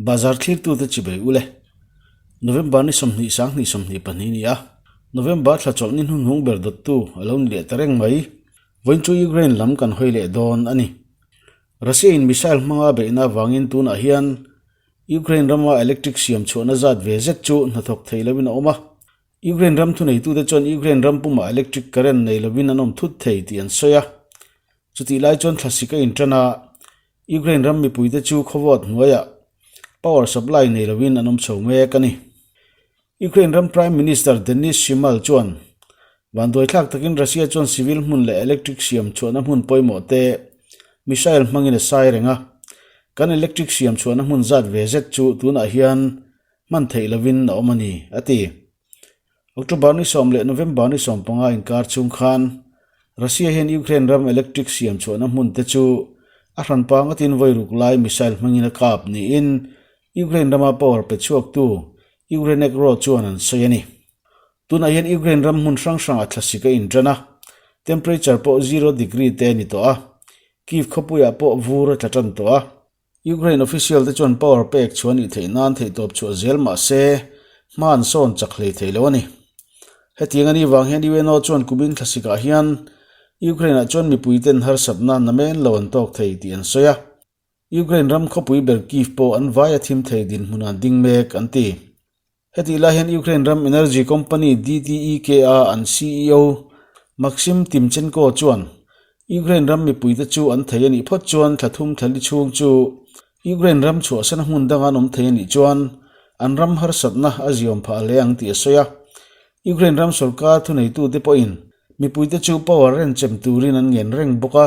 Bazar thlirtute chibei ule. November ni 20 2022 ni a. November thla chawlh ni hnuhnung ber dawttu a lo ni leh ta reng mai. Vawiin chu Ukraine lam kan hawi leh dawn a ni. Russia in missile hmanga beihna avangin tunah hian Ukraine rama electric siam chhuahna zat ve zet chu hnathawk thei lovin a awm a. Ukraine ram thuneitute chuan Ukraine ram pumah electric current nei lovin an awm thut thei tih an sawi a. Chutih lai chuan thlasik a intan a, Ukraine ram mipuite chu khawvawt hnuaiah power supply nei lovin an awm chho mek a ni. Ukraine ram Prime Minister Denys Shmyhal chuan vanduaithlak takin Russia chuan civil hmun leh electric siam chhuahna hmun pawimawh te missile hmangin a sai reng a. Kan electric siam chhuahna hmun zat ve zet chu tunah hian hman theih lovin a awm a ni, a ti. October ni 10 leh November ni 15 inkar chhung khan Russia hian Ukraine ram electric siam chhuahna hmun te chu a hran pangatin vawi ruk lai missile hmangin a kap niin Ukraine rama power pe chhuaktu Ukrenegro chuan an sawi a ni. Tunah hian Ukraine ram hmun hrang hrangah thlasik a intan a, temperature pawh zero degree te a ni tawh a, Kyiv khawpuiah pawh vur a tla tan tawh a. Ukraine official te chuan power pek chhuah nih theih nan theihtawp chhuah zel mah se hma an sawn chak hlei thei lo a ni. Hetiang a nih vang hian UNO chuan kumin thlasikah hian Ukraine ah chuan mipui ten harsatna namen lo an tawk thei tih an sawi a. Ukraine ram khawpui ber Kyiv pawh an vai a thim thei dinhmun an ding mek an ti. Hetih lai hian Ukraine ram energy company DTEK-a an CEO Maksym Timchenko chuan Ukraine ram mipuite chu an thei a nih phawt chuan thla thum thla li chhung chu Ukraine ram chhuahsana hmun danga an awm thei a nih chuan an ram harsatna a ziawm phah hle ang tih a sawi a. Ukraine ram sorkar thuneitute pawhin mipuite chu power renchem turin an ngen reng bawk a,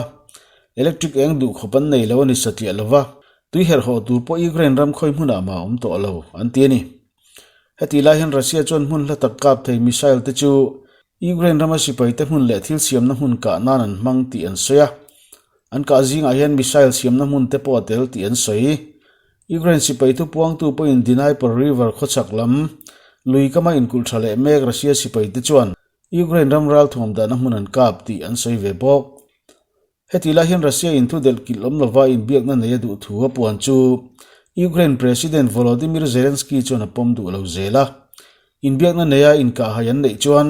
electric eng duhkhawp an nei lo a ni satliah lova. Tui herh haw tur pawh Ukraine ram khawi hmunah mah a awm tawh lo, an ti a ni. Hetih lai hian Russia chuan hmun hla tak kap thei missile te chu Ukraine rama sipaite hmun leh thil siamna hmun kah nan an hmang tih an sawi a. An kah zingah hian missile siamna hmun te pawh a tel tih an sawi. Ukraine sipai thupuangtu pawhin Dnipro River khawchhak lam lui kama inkulh tha leh mek Russia sipaite chuan Ukraine ram ralthuam dahna hmun an kap tih an sawi ve bawk. Heti lai hian Russia in thu delh kilh awm lova inbiakna nei a duh thu a puan chu Ukraine President Volodymyr Zelensky chuan a pawm duh lo zel a. Inbiakna neia inkahhai an neih chuan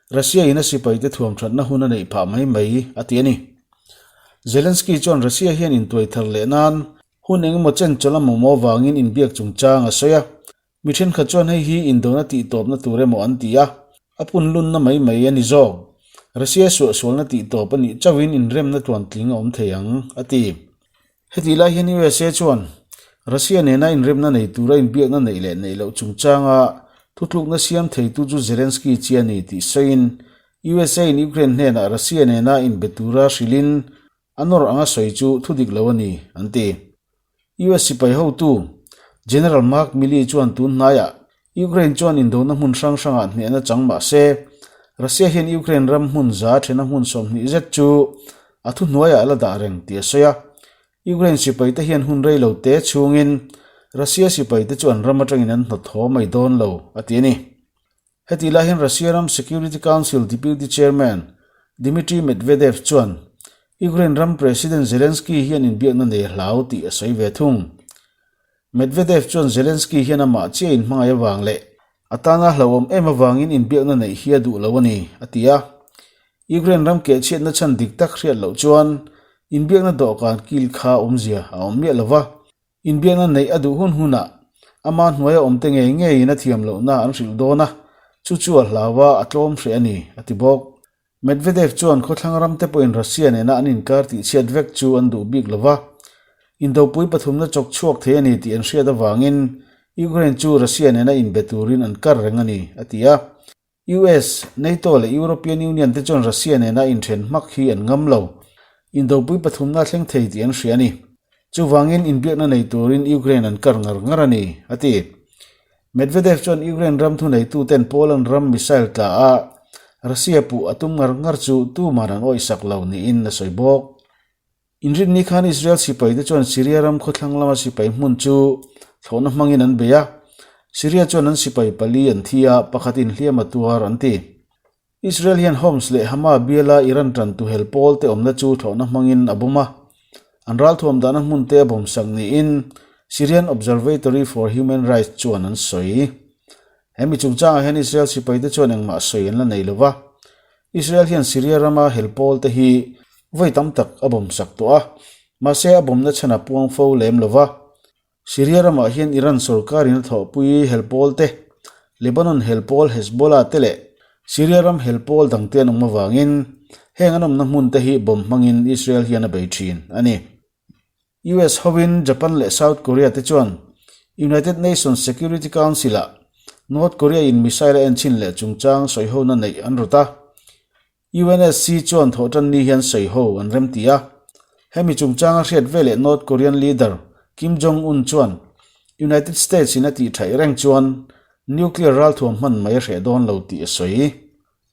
Russia in a sipaite thuamthatna hun a neih phah mai mai a ti a ni. Zelensky chuan Russia hian intuai thar leh nan hun engemaw chen chawlh a mamawh avangin inbiak chungchang a sawi a. Mi thenkhat chuan hei hi indona tihtawpna tur emaw an ti a, a punlunna mai mai a ni zawk. Russia suahsualna tihtawp a nih chauhin inremna tluantling a awm thei ang, a ti. Hetih lai hian USA chuan Russia nena inremna nei tura inbiakna neih leh neih loh chungchanga thutlukna siam theitu chu Zelensky chi a ni tih sawiin USA in Ukraine hnenah Russia nena inbe tura hrilhin a nawr anga sawi chu thudik lo a ni, an ti. US sipai hotu General Mark Milley chuan tun hnaiah Ukraine chuan indona hmun hrang hrangah hnehna chang mah se, Russia hian Ukraine ram hmun za thena hmun 20 zet chu a thuhnuaiah a la dah reng tih a sawi a. Ukraine sipaite hian hun rei lo te chhungin Russia sipaite chu an ram atangin an hnawt haw mai dawn lo, a ti a ni. Hetih lai hian Russia ram Security Council Deputy Chairman Dmitry Medvedev chuan Ukraine ram President Zelensky hian inbiakna nei a hlau tih a sawi ve thung. Medvedev chuan Zelensky hian amah chiah inhmangaih avang leh a tana hlauhawm em avangin inbiakna neih hi a duh lo a ni, a ti a. Ukraine ram kehchhiatna chhan dik tak hriat loh chuan inbiakna dawhkan kil kha awmzia a awm miah lo va. Inbiakna neih a duh hun hunah ama hnuaia awmte ngei ngeiin a thiam lohna an hrilh dawn a, chu chu a hlau a, a tlawm hreh a ni, a ti bawk. Medvedev chuan khawthlang ramte pawhin Russia nena an inkar tihchhiat vek chu an duh bik lo va, indopui pathumna chawk chhuak thei a ni tih an hriat avangin Ukraine chu Russia nena inbe turin an kar reng a ni, a ti a. US, NATO leh European Union te chuan Russia nena inthen hmak hi an ngam lo. Indopui pathumna thleng thei tih an hria a ni. Chuvangin inbiakna nei turin Ukraine an kar ngar ngar a ni, a ti. Medvedev chuan Ukraine ram thuneituten Poland ram missile tla a Russia puh a tum ngar ngar chu tuman an awihsak lo niin a sawi bawk. Inrinni khan Israel sipaite chuan Syria ram khawthlang lama sipai hmun chu thlawhna hmangin an bei a, Syria chuan an sipai pali an thi a, pakhatin hliam a tuar an ti. Israel hian Homs leh Hama biala Iran tan tuhel pawl te awmna chu thlawhna hmangin a bawm a, an ralthuam dahna hmun te a bawmsak niin Syrian Observatory for Human Rights chuan an sawi. Hemi chungchangah hian Israel sipaite chuan engmah sawi an la nei lo va. Israel hian Syria rama hel pawlte hi vawi tam tak a bawmsak tawh a, mahse a bawmna chhan a puang fo lem lo va. Syria ramah hian Iran sorkarin a thawhpui hel pawlte, Lebanon hel pawl Hezbollah te leh Syria ram hel pawl dangte an awm avangin heng an awmna hmunte hi bomb hmangin Israel hian a bei thin a ni. US hovin Japan leh South Korea te chuan United Nations Security Council-ah North Korea-in missile a enchhin leh chungchang sawihona neih an rawt a. UNSC chuan thawhtanni hian sawiho an remti a. Hemi chungchanga hriat veleh North Korean leader Kim Jong-un chuan United States-in a tih thaih reng chuan nuclear ralthuam hman mai a hreh dawn lo tih a sawi.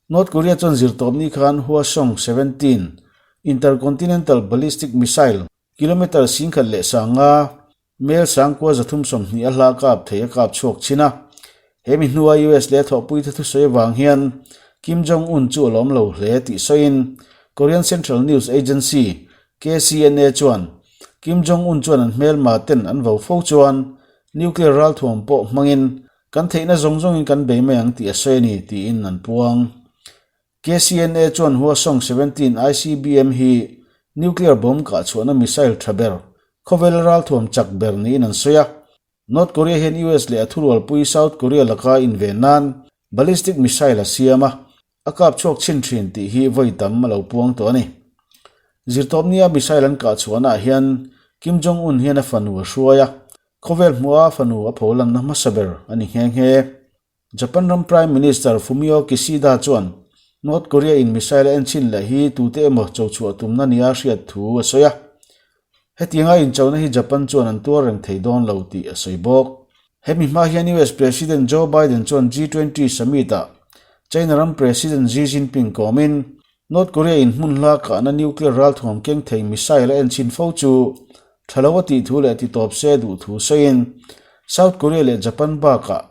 North Korea chuan zirtawpni khan Hwasong 17 intercontinental ballistic missile kilometre 10,000 leh sanga mel sangkua 320 a hla kap thei a kap chhuak chin a. He mi hnua US leh thawhpuite thusawi avang hian Kim Jong-un chu a lawm lo hle tih sawiin Korean Central News Agency, KCNA, chuan Kim Jong-un chuan an hmelma ten an vo fo chuan nuclear ralthuam pawh hmangin Kan theihna zawng zawngin kan bei mai ang tih a sawi a ni, tiin an puang. KCNA chuan Hwasong 17 ICBM hi nuclear bomb kah chhuahna missile tha ber, khawvel ralthuam chak ber niin an sawi a. North Korea hian US leh a thurualpui South Korea laka inven nan ballistic missile a siam a, a kap chhuak chhin thin tih hi vawi tam a lo puang tawh a ni. Zirtawpnia missile an kah chhuahnaah hian Kim Jong-un hian a fanu a hruai a, Khawvel hmuha fanu a pho lanna hmasa ber a ni nghe nghe. Japan ram Prime Minister Fumio Kishida chuan North Korea in missile a enchhin leh hi tute emaw cho chhuah tumna nia hriat thu a sawi a. Hetianga inchona hi Japan chuan an tuar reng thei dawn lo tih a sawi bawk. Hemi hma hian US President Joe Biden chuan G20 summit ah China ram President Xi Jinping kawmin North Korea in hmun hla kahna nuclear ralthuam keng thei missile a enchhin fo chu tha lo a tih thu leh ti tawp se duh thu sawiin South Korea leh Japan bakah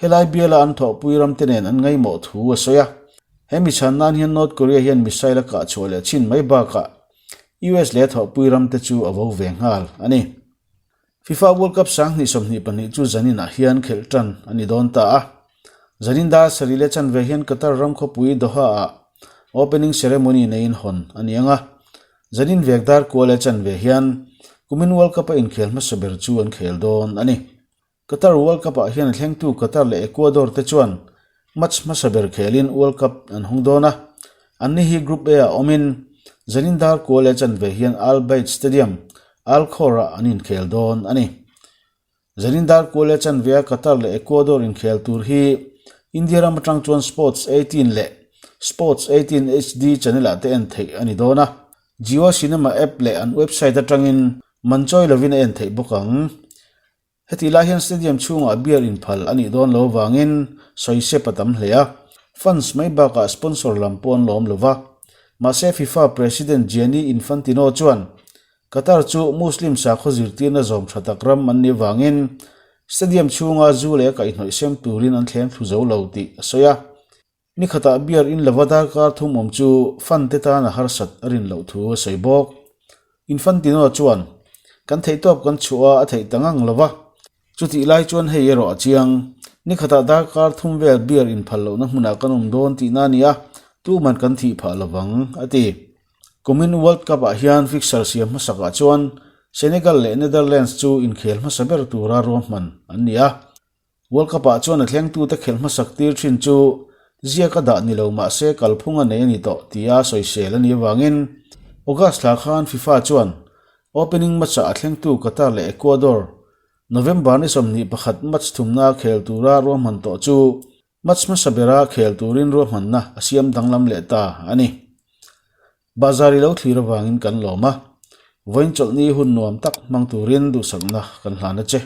helai biala an thawhpui ram te nen an ngaihmawh thu a sawi a. He mi chhan nan hian North Korea hian missile a kah chhuah leh chhin mai bakah US leh a thawhpui ram te chu a vo ve nghal a ni. FIFA World Cup 2022 chu zaninah hian khelh tan a ni dawn ta a. Zanin dar sarih leh chanve hian Qatar ram khawpui Doha-ah opening ceremony neiin hawn a ni ang a. Zanin vek dar kua leh chanve hian kumin World Cup-a inkhel hmasa ber chu an khel dawn a ni. Qatar World Cup-ah hian a thlengtu Qatar leh Ecuador te chuan match hmasa ber khelin World Cup an hawng dawn a. Anni hi Group A-ah awmin zanin dar kua leh chanve hian Al Bayt Stadium, Al Khor-ah an inkhel dawn a ni. Zanin dar kua leh chanvea Qatar leh Ecuador inkhel tur hi India ram atang chuan Sports 18 leh Sports 18 HD channel-ah te en theih a ni dawn a. Jio Cinema app leh an website atangin man chawi lovin a en theih bawk ang. Hetih lai hian stadium chhungah beer inphal a nih dawn lo vangin sawisep a tam hle a, fans mai bakah sponsor lam pawh an lawm lo va. Mahse FIFA President Gianni Infantino chuan Qatar chu Muslim sakhaw zirtirna zawm tha tak ram an nih vangin stadium chhunga zu leh kaihhnawih sem turin an thleng thlu zo lo tih a sawi a. Ni khatah beer in lova darkar thum awm chu fan te tan a harsat a rin loh thu a sawi bawk. Infantino chuan, Kan theihtawp kan chhuah a, a theih ta ngang lo va. Chutih lai chuan hei erawh a chiang. Ni khatah darkar thum vel beer in phal lohna hmunah kan awm dawn tihna a ni a, tuman kan thih phah lo vang, a ti. Kumin World Cup ah hian fixture siam hmasakah chuan Senegal leh Netherlands chu inkhel hmasa ber tura ruahman an ni a. World Cup-ah chuan a thlengtute khelh hmasak tir thin chu ziak a dah ni lo mahse kalphung a nei a ni tawh tia sawisel a nih avangin August thla khan FIFA chuan opening match-ah a thlengtu Qatar leh Ecuador November ni 21 match thumna khel tura ruahman tawh chu match hmasa bera khel turin ruahmanna a siam danglam leh ta a ni. Bazar i lo thlir avangin kan lawm a, vawiin chawlhni hun nuam tak hmang turin duhsakna kan hlan a che.